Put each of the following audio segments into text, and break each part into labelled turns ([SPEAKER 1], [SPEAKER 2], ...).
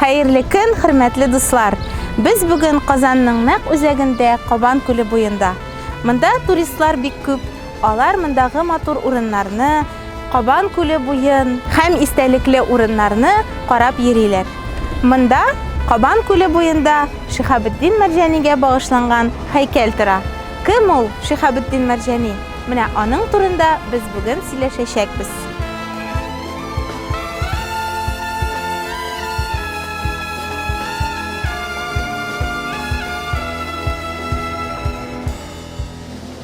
[SPEAKER 1] Хәерле көн, хөрмәтле дуслар! Без бүген Казанның нәкъ үзәгендә, Кабан күле буенда. Монда туристлар бик күп. Алар мондагы матур урыннарны, Кабан күле буен һәм истәлекле урыннарны карап йөриләр. Монда, Кабан күле буенда, Шиһабетдин Мәрҗанигә багышланган һәйкәл тора. Кем ул Шиһабетдин Мәрҗани? Менә аның турында без бүген сөйләшәчәкбез.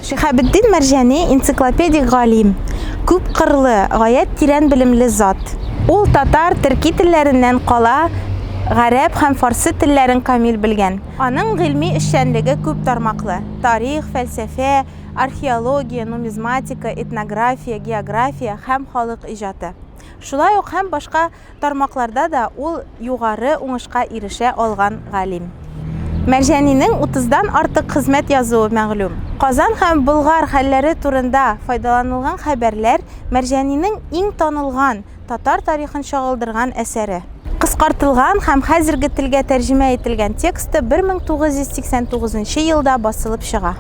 [SPEAKER 1] Шиһабетдин Мәрҗани энциклопедик галим, күпкырлы, гаять тирән белемле зат. Ул татар, төрки телләреннән кала, гарәп һәм фарсы телләрен камил белгән. Аның гыйльми эшчәнлеге күп тармаклы, тарих, фәлсәфә, археология, нумизматика, этнография, география һәм халык иҗаты. Шулай ук һәм башка тармакларда да ул югары уңышка ирешә алган галим. Мәрҗанинең утыздан артык хезмәт язуы мәгълүм. Казан һәм Болгар хәлләре турында файдаланылган хәбәрләр Мәрҗанинең иң танылган, татар тарихын чагылдырган әсәре. Кыскартылган һәм хәзерге телгә тәрҗемә ителгән тексты 1989 елда басылып чыга.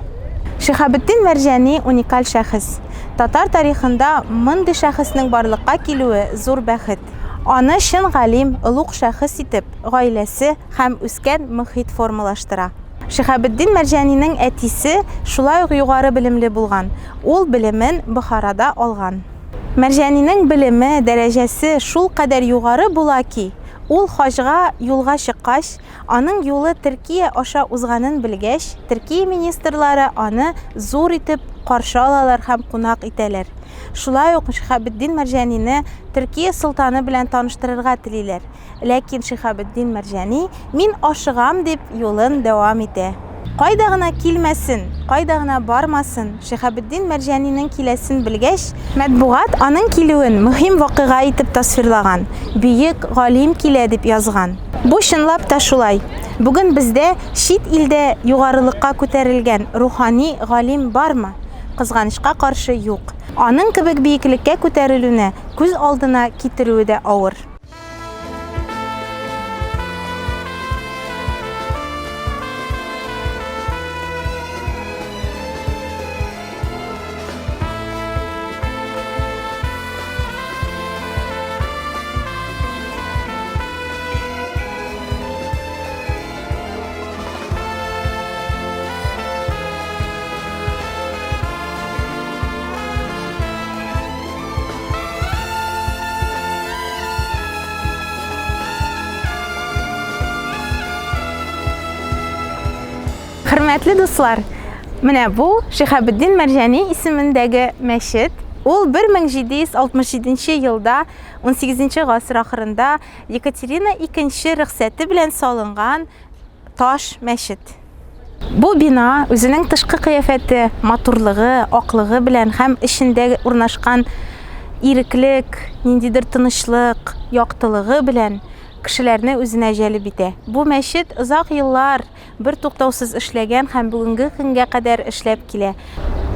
[SPEAKER 1] Шиһабетдин Мәрҗани уникаль шәхес. Татар тарихында мондый шәхеснең барлыкка килүе зур бәхет. Аны чын галим, олуг шәхес итеп, гаиләсе һәм үскән мохит формалаштыра. Шиһабетдин Мәрҗанинең әтисе шулай ук югары белемле булган, ул белемен Бохарада алган. Мәрҗанинең белеме, дәрәҗәсе шулкадәр югары була ки, ул хаҗга юлга чыккач, Аның юлы Төркия аша узганын белгәч, Төркия министрлары аны зур итеп каршы алалар һәм кунак итәләр. Шулай ук Шиһабетдин Мәрҗанине Төркия солтаны белән таныштырырга телиләр. Ләкин Шиһабетдин Мәрҗани, мин ашыгам дип, юлын дәвам итә. Кайда гына килмәсен, кайда гына бармасын, Шиһабетдин Мәрҗанинең киләсен белгәч, матбугат аның килүен мөһим вакыйга итеп тасвирлаган, бөек галим килә дип язган. Бу чынлап та шулай. Бүген бездә чит илдә югарылыкка күтәрелгән рухани галим бармы? Кызганычка каршы, юк. Аның кебек биеклеккә күтәрелүне күз алдына китерүе дә авыр. Хөрмәтле дуслар, менә бу Шиһабетдин Мәрҗани исемендәге мәчет. Ул 1767 елда, 18 гасыр ахырында Екатерина II рөхсәте белән салынган таш мәчет. Бу бина үзенең тышкы кыяфәте, матурлыгы, аклыгы белән һәм эчендә урнашкан иреклек, ниндидер тынычлык, яктылыгы белән кешеләрне үзенә җәлеп итә. Бу мәчет озак еллар бертуктаусыз эшләгән һәм бүгенге көнгә кадәр эшләп килә.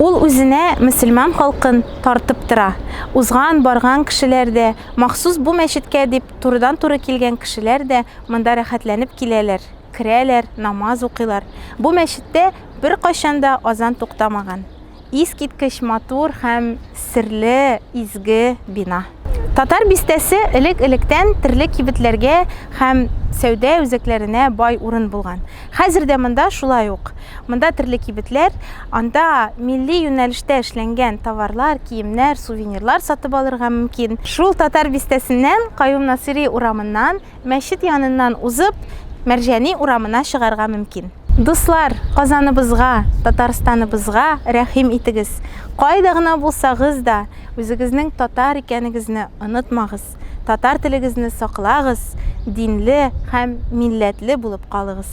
[SPEAKER 1] Ул үзенә мөселман халкын тартып тора. Узган, барган кешеләр дә, махсус бу мәчеткә дип турыдан-туры килгән кешеләр дә монда рәхәтләнеп киләләр. Керәләр, намаз укыйлар. Бу мәчеттә беркайчан да азан туктамаган. Искиткеч матур һәм серле, изге бина. Татар бистәсе элек-электән төрле кибетләргә һәм сәүдә үзәкләренә бай урын булган. Хәзер дә монда шулай ук. Монда төрле кибетләр, анда милли юнәлештә эшләнгән товарлар, киемнәр, сувенирлар сатып алырга мөмкин. Шул Татар бистәсеннән Каюм Насыйри урамыннан Мәчет яныннан узып, Мәрҗани урамына чыгарга мөмкин. Дуслар, Казаныбызга, Татарстаныбызга рәхим итегез. Кайда гына булсагыз да, үзегезнең татар икәнегезне онытмагыз, татар телегезне саклагыз, динле һәм милләтле булып калыгыз.